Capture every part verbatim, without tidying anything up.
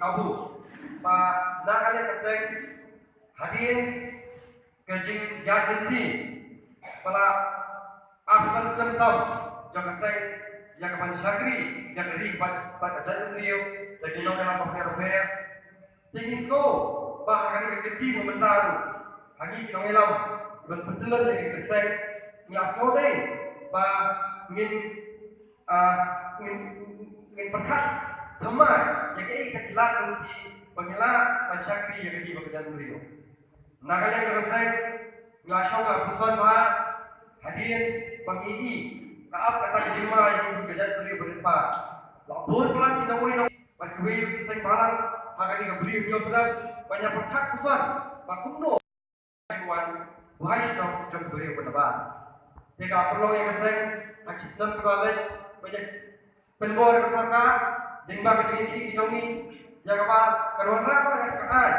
Kabu ba na ka liang ka seng hadien ka jingïaid lynti ba la ap san snem tam jong ka seng ïa ka ban shakri ïa ka ri bad bad ka jaitbynriew da ki nongïalam bapher bapher. Te ngi sngew ba ha kane ka kynti ba mynta ruh ha ngi ki nongïalam ban pyntyllun ïa ka seng, ngi la sngew dei ba ngin, ah, ngin ngin pyrkhat thymmai ïa kaei ka ki lad lynti ba ngi lah ban shakri ïa ka ri bad ka jaitbynriew. Na ka liang ka seng ngi la shong la puson ba hadien ba ngi i ka ap kata ka jingma ïa ka jaitbynriew ba rit ba la bun palat ki nongwei nong bad kiwei ki seng balang ha kane ka Ri Hynñiewtrep ban ïa pyrkhat puson ba kumno wan buhai shnong jong ka briew ba nabar. Te ka pynlong ïa ka seng ha ki snem kiba leit ban ïa pynbor ïa ka sorkar lyngba ka jingïakhih ki jong ngi ïa kaba kan wanrah ba ïa ka aiñ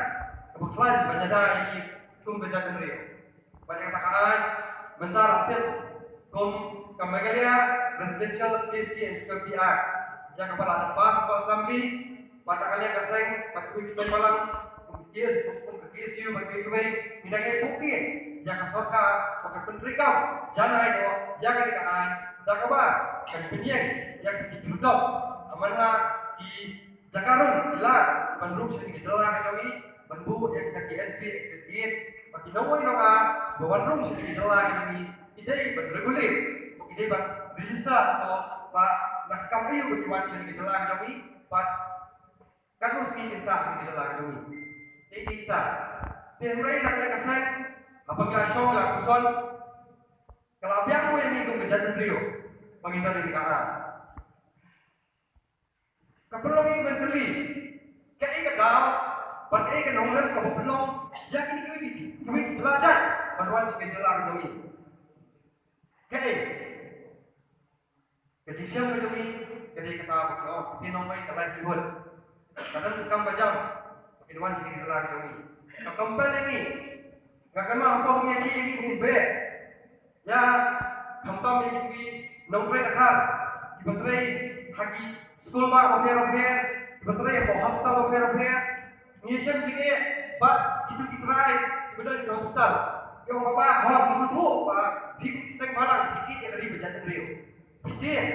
kaba khlaiñ ban ïada ïa ki kum ka jaitbynriew. Bad ïa kata ka aiñ mynta la tip kum ka Meghalaya Residential Safety and Security Act ïa kaba la pass ha ka Assembly. Bad na ka liang ka seng bad kiwei ki seng balang kum ka K S, kum ka K S U bad kiwei kiwei, ngi dang ïai buh ïa ka sorkar ba kan pyntreikam janai noh ïa kane ka aiñ da kaba kan pynïeng ïa ki khyrdop ha man la ki jaka rung ki lad ban rung sha ki jylla ka jong ngi, ban buh ïa ka N P Act ba ki nongwei nonga ba wan rung sha ki jylla ka jong ngi ki dei ban regulate, ba ki dei ban register ko ba na ka kam aïu ba ki wan sha ki jylla ka jong ngi, bad katno sngi kin sah ha ki jylla ka jong ngi. Te ita te hynrei na ka seng haba ngi la shong la puson ka la biang ko ïa ngi kum ka jaitbynriew ba ngin da ïa ka aiñ. Ka pynlong ïa ngi ban kylli kaei ka daw bad kaei ka nonglem kaba pynlong ïa kine kiwei ki kiwei ki jylla jait ban wan sha ka jylla ka jong ngi. Kaei ka jingshem ka jong ngi ka dei kata ba ka ong ka nongwei ka livelihood. Ka don ka kam ka jam ba kin wan sha ka jylla ka jong ngi. Ka compel ïa ngi. Nga kynmaw hangto ngi ïa ki ïa ngi ngin beh ïa khamtam ïa kito ki nongtrei dkhar kiba trei ha ki skul bah bapher bapher, kiba trei ha hostel bapher bapher. Ngi shem jingeh bad kito ki trai kiba don ha hospital. Ki ong, "Baba, ho, ngi sngewthuh ba phi kum seng balang phi ïeit ïa ka ri bad jaitbynriew. Phi tieng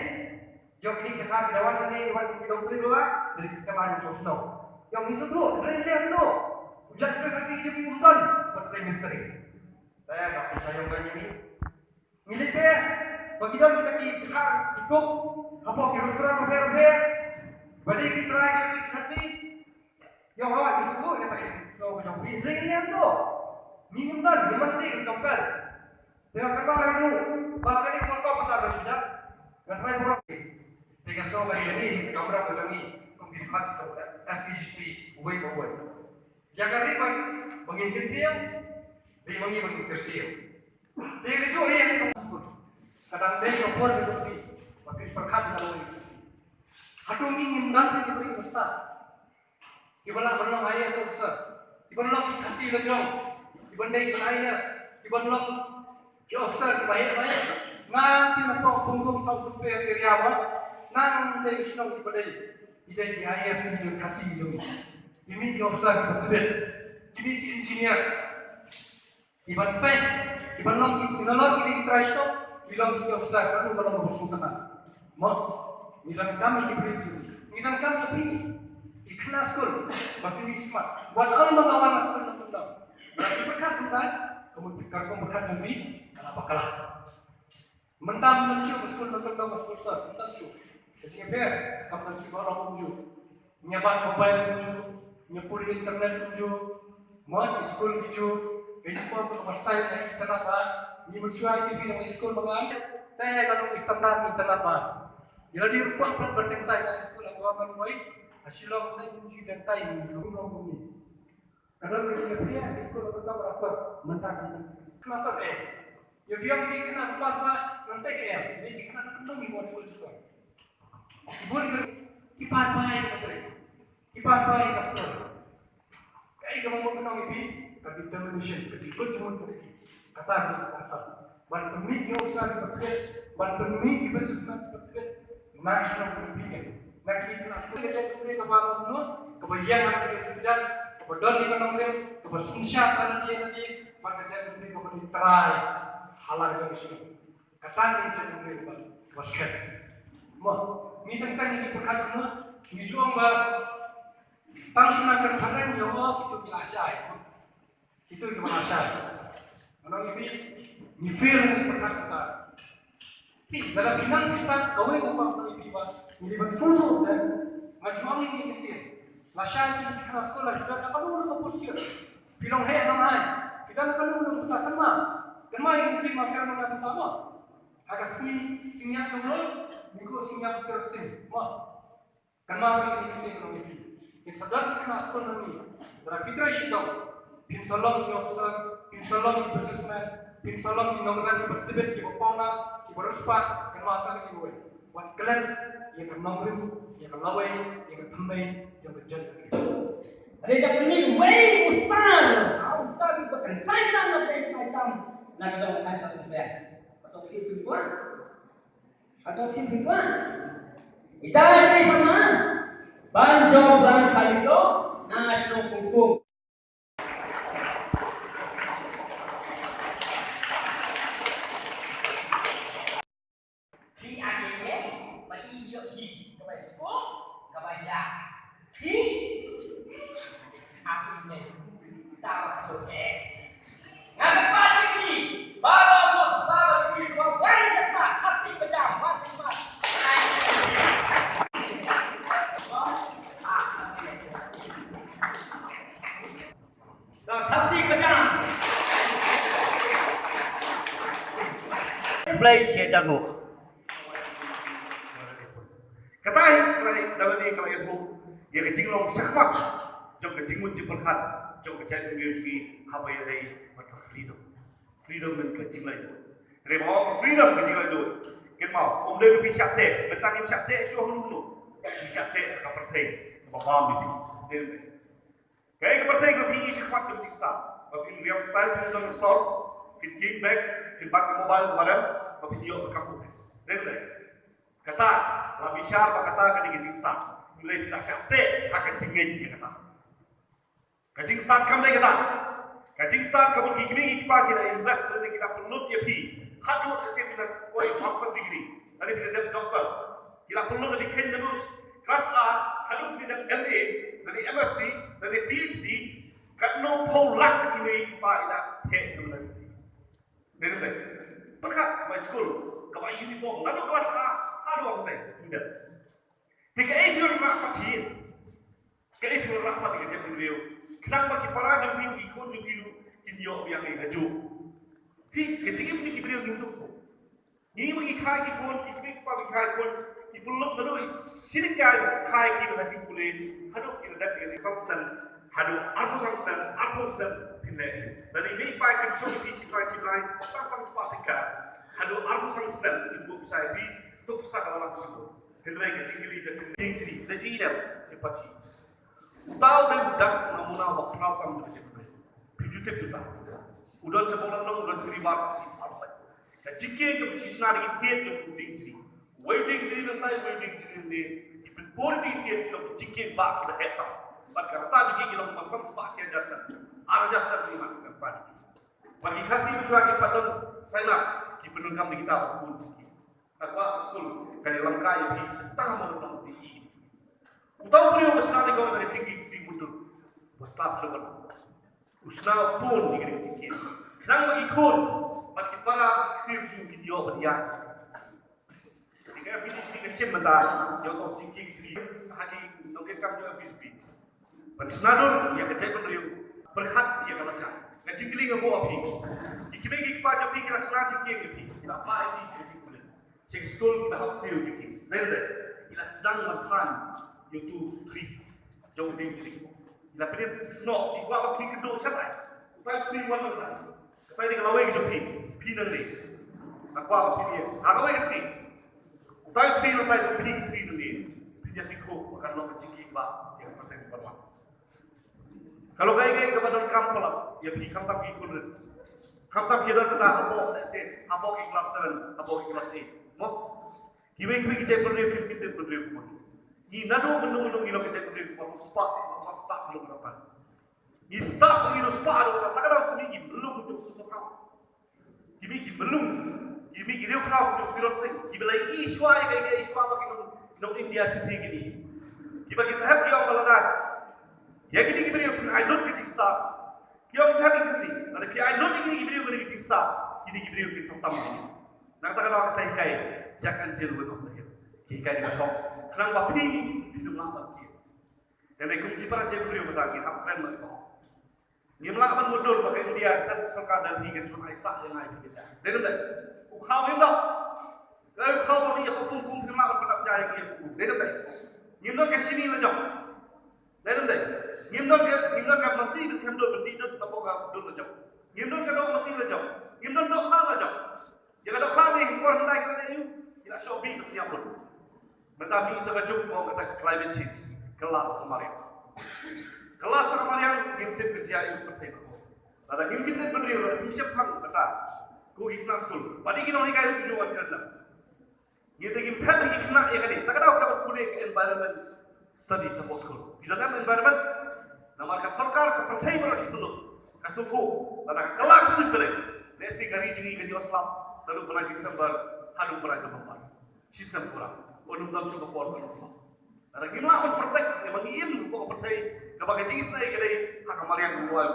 ïa kine ki dkhar ki da wan shane, ki wan kum ki nongtrei bylla, da ki kylla jong shnong. Ïa ngi sngewthuh, hynrei leh kumno? U jaitbynriew Khasi jong ngi um don ban trei mistri." Te ka pisa ïong ka ngi ni. Ngi leit beh ba ki don kita ki dkhar ki cook hapoh ki restaurant bapher bapher. Ba dei ki trai ki Khasi. Ïa hooid, ngi sngewthuh ïa kata ka jingsngew ka jong phi. Hynrei ngi ïa to. Ngi ngim don, ngi masi, ngi compel. Te nga kynmaw ïa u ba kane ka mongkop kata ka shu dap. Nga trai burom. Te nga sngew ba ïa ngi ka kamram ka jong ngi kum ki dkhar jong F K J G P uwei pa uwei. Ïa ka ri ba ba ngin kyntiew, ri ba ngi ba ngin kyrsiew. Te ka juh ïa ka skul ka dang dei ka por ka jong phi ba phin pyrkhat ïa ka long. Hato ngi ngim don shi ki briew ba stad kiba lah ban long I A S officer, kiban long ki Khasi la jong, kiban dei ki I A S, kiban long ki officer kiba heh ba heh. Nang ti na pok pungkum South Supreme area ba. Nang dei shnong ki ba dei. Ki dei ki I A S ki jong Khasi jong. Ki mih ki officer ki ba tbit. Ki mih ki engineer. Ki ban peit, ki ban long ki, ki ban long ki, ki trai shnong, ki long ki officer, ka long ka long ka shu kata. Mo, ngi donkam ïa ki briew ki. Ngi donkam ïa phi. Ki khynnah skul, ba phi mih smat. Wat ong ba nga wan na skul na kundang. Ba phi pyrkhat kata, ka mut ka kum pyrkhat jong phi, ka la bakla. Mynta mynta shu ba skul mynta ba skul sir mynta shu. Ka jingïapher kam mynta shu ba ong kumjuh. Ngi ban mobile kumjuh, ngi pule internet kumjuh. Mo ki skul kumjuh. Ka uniform ka ba style ka internet ba. Ngi mynta shu ai ki ngi skul ba ngan. Te ka long standard internet ba. Ïa la dei ruh kwah pat ban teng tai ka skul ha Government Boys. Ha Shillong te ngi teng tai ngi long kumjuh. Ka don ka jingïapher, ki skul ba don ba rapat, mynta ka don. Kena sah eh. Ïa biang ki kena pas ba, ngan tei ka em. Ïa ki kena na kena ngi wan skul skul. Ki bun ki, ki pas ba ïa ka tei. Ki pas ba ïa ka skul. Kaei kaba mut kena ngi pi, ka determination, ka jingkut jingmut ka pi. Kata ki kena sah. Ban pynmih ïa u sar ki ba klet, ban pynmih ïa ki businessman ki ba klet, na ki shnong ki ba klet. Na ki kena shnong ka jait kumne kaba kumno, kaba ïeng ha ka jait kumne, kaba don ïa ka nongrim, kaba synshar ha lade lade, bad ka jait kumne kaba dei trai ha la ka jong ka shnong. Kata ka jait kumne kaba, kaba skhem. Mo, ngi tang tang ngi pyrkhat kumno, ngi ju ong ba tang shynna kan pynrem ïa u, kito ki la shai. Kito kiba la shai. Ngan ong ïa phi, ngi fail ngi pyrkhat kata. Phi, lada phi nang phi start kawei ka kam ngan ong ïa phi ba ngi dei ban sngewthuh de. Nga ju ong ïa ngi ki ktien. La shai phi ki khynnah skul la phi don na kano kano ka position. Phi long heh nang hai. Phi don na kano kano ka bynta, kynmaw. Kynmaw ïa ngi ki ktien ba kren mynta mynta mo. Ha ka sngi, sngi ïa ka long, ngi ko sngi ïa ka long. Mo. Kynmaw ïa kine ki ktien, kynmaw ïa phi. Phin sa don ki khynnah skul na ngi. Lada phi trei shitom, phin sa long ki officer, phin sa long ki businessman, phin sa long ki nongran kiba tbit, kiba pawnam, kiba riewspah, kynmaw kata kawei. Wat klet ïa ka nongrim, ïa ka lawei, ïa ka thymmei jong ka jaitbynriew. Hynrei da kane wei u star, ha u star uba kynsai tam, na kynsai tam na ka dong ka South Supreme. Ba to ki pynwan. Ato kin pynwan. Ita ri sama. Ban jop ban kali to na shnong Pungpung. Hi ake ne, ba i yo hi, ka ba sko, ka ba ja. Hi. Aku ne. Ta ba so eh. Nga kyrpad ïa phi, baroh, baroh phi sngewbha wan shakhmat, thap tih bajam, wan shakhmat. Thap tih bajam. Khublei shibun. Kata hi ka la, da lade ka la ïathuh ïa ka jinglong shakhmat jong ka jingmut jingpyrkhat jong ka jaitbynriew jong ngi haba ïadei bad ka freedom. Freedom ne ka jinglaitluid. Hynrei ba ka freedom ka jinglaitluid, kynmaw, ym dei ba phi shah teh, mynta ngim shah teh shuh hangno hangno. Phi shah teh ha ka pyrthei kaba bam ïa phi. Dei ne em? Kaei ka pyrthei kaba phi ïohi shakhmat kaba jingstad? Ba phin riam style, phin don sor, phin king bag, phin bat ka mobile kaba rem, ba phin ïoh ka kam office. Dei ne em? Kata, la bishar ba kata ka dei ka jingstad. Hynrei phi la shah teh ha ka jingngeit ïa kata. Ka jingstad kam dei kata. Ka jingstad ka mut ki kmie ki kpa ki la invest, lane ki la pynlut ïa phi. Haduh shisien phi la poi master degree, lane phi la dep doctor. Ki la pynlut ïa phi khein naduh klas A haduh phi la dep M A, lane M Sc, lane P H D. Katno phew lak ki kmie ki kpa ki la theh naduh. Dei ne em? Pyrkhat, bai skul, ka bai uniform, naduh klas A haduh hangtei. Te kaei phi wanrah pat sha ïing? Kaei phi wanrah pat ïa ka jaitbynriew? Khnang ba ki para jong phi, ki khun jong phi ruh kin ïoh biang ïa kajuh. Phi, ka jingim jong ki briew ngin sngewthuh. Ngi ma ngi kha ki khun, ki kmie ki kpa ki kha ki khun, ki pynlut naduh shi tyngkai kha ki ba ha jingpule, haduh ki la dep ïa ka san snem, haduh arphew san snem, arphew snem, phin leh ïa. Lane mei pa kin shong ïa phi shi bnai shi bnai tang san spah tyngka. Haduh arphew san snem kin buh pisa ïa phi, to pisa ka la lang shibun. Hynrei ka jingkylli ka jingkylli, ka jingkylli ïa phi. Uta u dei u dak namuna ba khraw tam jong ka jingkylli. Phi ju tip uta. U don sha Mawlynnong, u don sha Ri Bhoi, sha Ri Bhoi. Ka jingkieng kaba shisha na ki thied jong u dieng jri. Wei dieng jri nangtai, wei dieng jri nangne. Ki pynpur dieng thied ki long ki jingkieng ba kiba heh tam. Bad ka rta jong ki ki long ba san spah shi hajar snem. Ar hajar snem ki man ka rta jong ki. Bad ki Khasi ba shuwa ki pat don sainap, ki pyndonkam da kita ba pun jong ki. Ka kwah ka skul ka ïalam kai ïa phi sha tang mo long phi i. Uta u briew ba shna ïa ka jingkieng jri mutdur. Ba stad lo ban. U shna u pun ïa ka jingkieng. Nang ba ki khun bad ki para ki ksiew shu ki ïoh ban ïa. Ïa ka F B T B ka shim mynta ïa uta u jingkieng jri ha ki nongkitkam jong F B T B. Ban shna dur ïa ka jaitbynriew pyrkhat ïa ka lashai. Ka jingkylli nga buh ïa phi. Ki kmie ki kpa jong phi ki la shna jingkieng ïa phi. Ki la pah ïa phi sha ka jingkylli. Sha ki skul ki la hap siew ki fees. Dei ne em dei? Ki la sdang ban pan ïa utu u thri jong u dieng jri. Ki la pynïap snoh, ki kwah ba phi kynduh shatai. Utai u thri wan mynta. Katai dei ka lawei ka jong phi. Phi nang dei. Nga kwah ba phi dei. Ha kawei ka sngi. Utai u thri nangtai, phi ki thri nang dei. Phin ïa thikhuh ba kan long ka jingkieng ba ïa ka pateng ba wan. Ka long kaei kaei kaba donkam palat ïa phi, khamtam ki khun rit. Khamtam ki don kata hapoh, let's say, hapoh ki class seven, hapoh ki class eight. Mo? Kiwei kiwei ki jaitbynriew kim kyntip bynriew kumno. Ngi naduh mynno mynno ngi long ki jaitbynriew kiba long spah, kiba spah ki long kata. Ngi spah, ngi long spah, long kata. Ta ka dang sngewbha ngi long kumto, so so ka. Ki mih ki mlung, ki mih ki riewkhraw ki jong Tirot Sing, kiba la ïohi shuwa ïa kaei kaei shuwa ba ki nong, nong India shithi kine. Kiba ki sahep ki ong ba lada ïa kine ki briew phin ai lut ka jingstad. Ki ong sahep ki Khasi, lada phi ai lut ïa kine ki briew kane ka jingstad, kine ki briew kin sa tam kine. Nangta ka dei ka sa hikai Jack and Jill Went Up the Hill. Ki hikai ne ka thok. Khnang ba phi, phin ym lah ban phi. Ïa ne kum ki para jaitbynriew mynta ki hap kren noh ïa ka hok. Ngim lah ban mutdur ba ka India, sah sorkar Delhi kan shu ai sah ïa ngi phi ka jait. Dei ne em dei? U khaw ngim don. Ka u khaw ba ngi ïa ka pung pung, ngim lah ban pyndap jait ïa ka pung. Dei ne em dei? Ngim don ka shini la jong. Dei ne em dei? Ngim don ka, ngim don ka masi ban khlem dur ban dih dud hapoh ka dur la jong. Ngim don ka doh masi la jong. Ngim don dohkha la jong. Ïa ka dohkha ne por hyndai ka la leh ïa u, ki la shoh bih ka pynïap lut. Mynta mih sa ka juk mo kata climate change. Kylla sa ka mariang. Kylla sa ka mariang, ngim tip ka jia ïa u pyrthei ba. Lada ngim kyntip bynriew, lada ngim shemphang kata. Ko ki khynnah skul. Ba dei ki nonghikai ruh ki ju wan kren lang. Ngi te ngim thep ïa ki khynnah ïa kane. Ta ka daw kaba pule ka environment studies hapoh skul. Ki don em environment? Namar ka sorkar, ka pyrthei baroh shi tylli ka sngewthuh lada ka kylla ka suiñ bneng, lehse ka ri jong ngi kan ïoh slap naduh bnai December haduh bnai November. Shi snem pura. Ym don shuh ka por ban ïoh slap. Lada ngim lah ban protect, ïa ma ngi im hapoh ka pyrthei kaba ka jingisynei ka dei ha ka mariang ruh.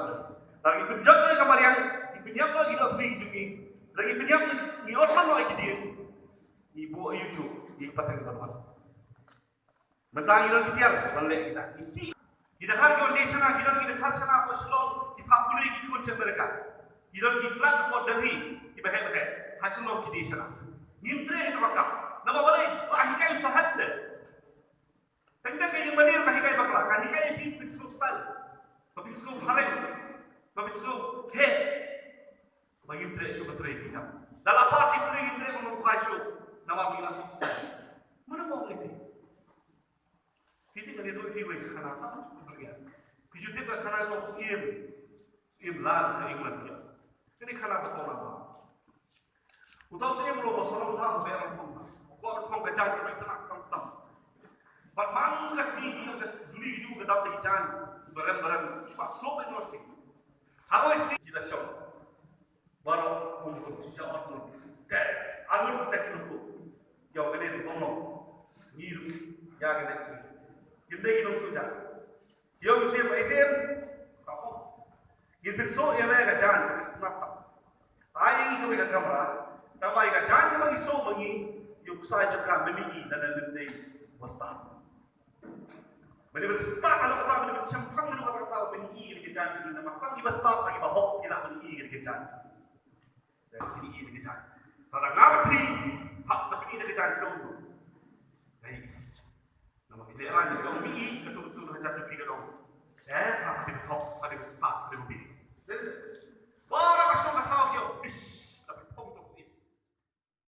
Lada ngi pynjot ïa ka mariang, ngi pynïap ïa ki dohthri ki jong ngi, lada ngi pynïap, ngi ot man ïa ki dieng, ngi buh ïa u shuh ïa ki pateng ban wan. Mynta ngi don ki tiar ban leh kita. Ngi dkhar ki wan die shana, ngi don ki dkhar shana hapoh Shillong, ki phah pule ki khun sha America. Ngi don ki flat hapoh Delhi, kiba heh ba heh. Ha Shillong ki die shana. Ngim treh ïa ka ba kam. Namar balei? Ba hikai u sahep te. Teng teng ka ïing mane ka hikai bakla, ka hikai ïa phi ba phin sngew style, ba phin sngew phareng, ba phin sngew heh. Ba ngim treh shuh ban trei kita. Da la pass ïa phi ngim treh ban ym phai shuh. Namar ba ngi la sngew style. Mano ba ong ïa phi? Phi tip kane to phi wei khana tam shu pyrkhat. Phi ju tip ka khana to Syiem. Syiem Lal ha England ïa. Kane khana ba to la ba. Uta u Syiem u long ba sarong ha ba ram tong ha. Ko ba tong ka jaiñ ka bai tnak tam tam. Bad man ka sngi ka duli ju ka dap da ki jaiñ. Ba rem ba rem shu ba so ba nor si. Ha ko si ki da shong. Baroh kum kum ki sha ot lut. Te arngut te ki lut. Ïa kane ruh ong long. Ngi ruh ïa kane sngi. Kim dei ki nongsoja. Ki ong Syiem, ai Syiem. Sapo. Ngin pynsoh ïa me ka jaiñ kaba ngi tnat tam. Ai ïa ngi kawei ka kamra. Tangba ïa ka jaiñ kaba ngi soh ma ngi, ïa u ksai jong ka me mih i lane lym dei ba stad. Mane ban stad ïa kata, mane ban shemphang ïa kata, kata ban ïohi ïa ka jaiñ jong ngi, namar tang kiba stad, tang kiba hok ki lah ban ïohi ïa ka jaiñ jong ngi. Ban ïohi ïa ka jaiñ. Lada nga ba thri, hap ban ïohi ïa ka jaiñ jong ngi. Dei. Namar ki leh rang ïa ka ïohi, ka tung tung ha jaiñ jong ngi ka dong. Eh, ha ka dei ba thok, ha dei ba stad, ha dei ba bit.